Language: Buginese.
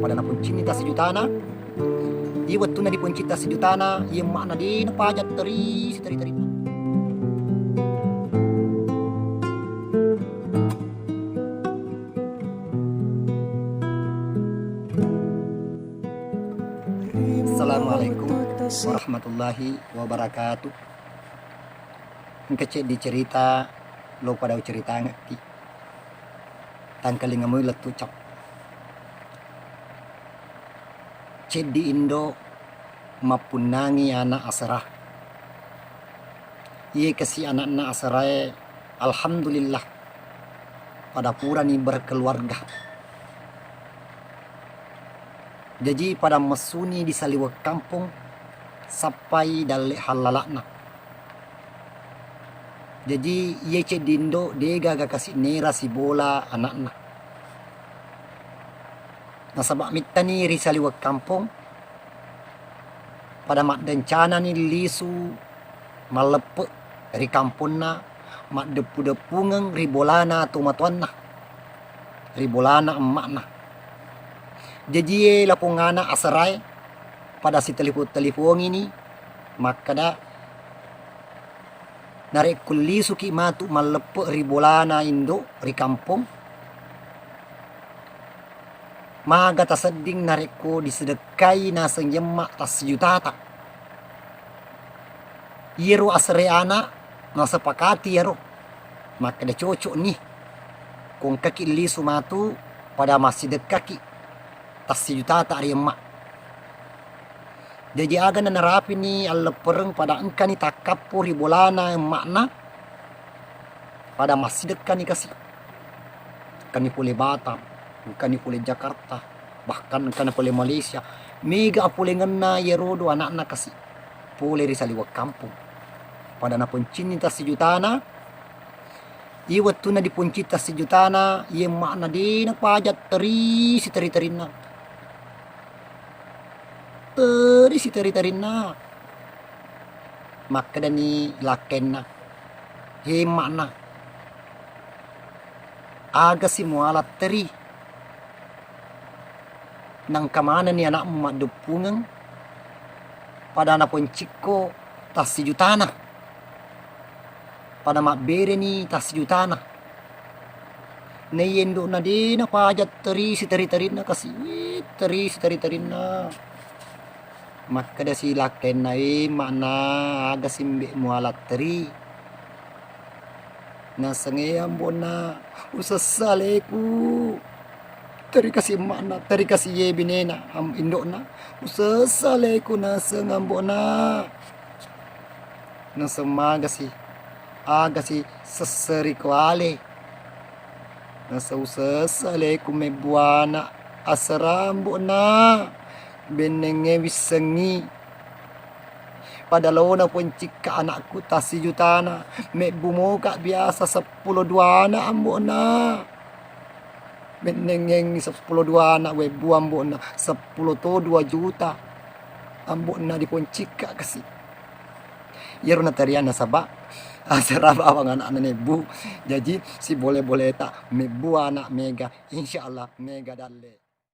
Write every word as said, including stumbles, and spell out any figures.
Pada naponcinni tassijutana, iye wettunna diponcing tassijutana, iye emma'na de' napaja teri siteri-terinna. Assalamualaikum warahmatullahi wabarakatuh. Engka ceddi cerita lo pada uceritangekki. Tangkalinga moi lettu cap. Ceddi indo mappunnangi ana asera. Iye kasi ana'na aserae, alhamdulillah, pada purani berkeluarga. Jaji pada messuni di saliweng kampong sappai dalle hallala'na. Jaji iye ceddi indo de' gaga kasi nera sibola ana'na. Nasaba mittani ri saliweng kampong pada maddencanani lisu malleppe' ri kamponna, maddeppu-deppungeng ri bolana tomatoanna, ri bolana emma'na. Jaji iye lapongngana aserae pada sitelefon-telefongini makkeda, narekko lisuki matu malleppe' ri bolana indo ri kampong, maga tasedding narekko disedekkai naseng yemma tassijutata. Iyaro asere ana nasepakati iyaro, makkeda cocokni ko engkaki lisu matu pada massidekkaki tassijutata ri emma. Jaji aga nanarapini alleppereng pada engkani takkappo ri bolana emma'na, pada massidekkani kasi. Engkani pole Batam, engkani pole Jakarta, bahkan engkana pole Malaysia. Mega apolengenna iyarodo ana'na kasi pole ri saliweng kampong. Pada naponcinni tassijutana, iye wettunna diponci tassijutana, iye emma'na de' napaja teri siteri-terinna. Teri siteri-terinna. Makkedani lakkainna, "He emma'na, agasi muala teri? Naengka manenni ana'mu maddeppungeng pada naponcikko tassijutana, pada mabbereni tassijutana. Naiye indo'na de' napaja teri siteri-terinna kasi, teri siteri-terinna." Makkedasi lakkainna, "E emma'na, agasi mbe' muala teri?" Naseng, "E ambo'na, usessa aleku." Teri kasi emma'na, teri kasi iye binena, am-, indo'na. "Usessa aleku," naseng, "ambo'na." Naseng magasi, "Agasi sesseriko ale?" Naseng, "Usessa aleku mebbu ana' asera ambo'na, bennengnge wissengngi. Pada lona poncikka ana'ku tassijutana, mebbu moka biasa seppulo dua ana' ambo'na. Bennengngengngi seppulo dua ana' webbu ambo'na, seppulo to dua juta ambo'na diponcikka kasi." Iyaro naterianna nasaba asera bawang ana'na nebbu. Jaji sibole-boleta mebbu ana' mega, insyaallah mega dalle.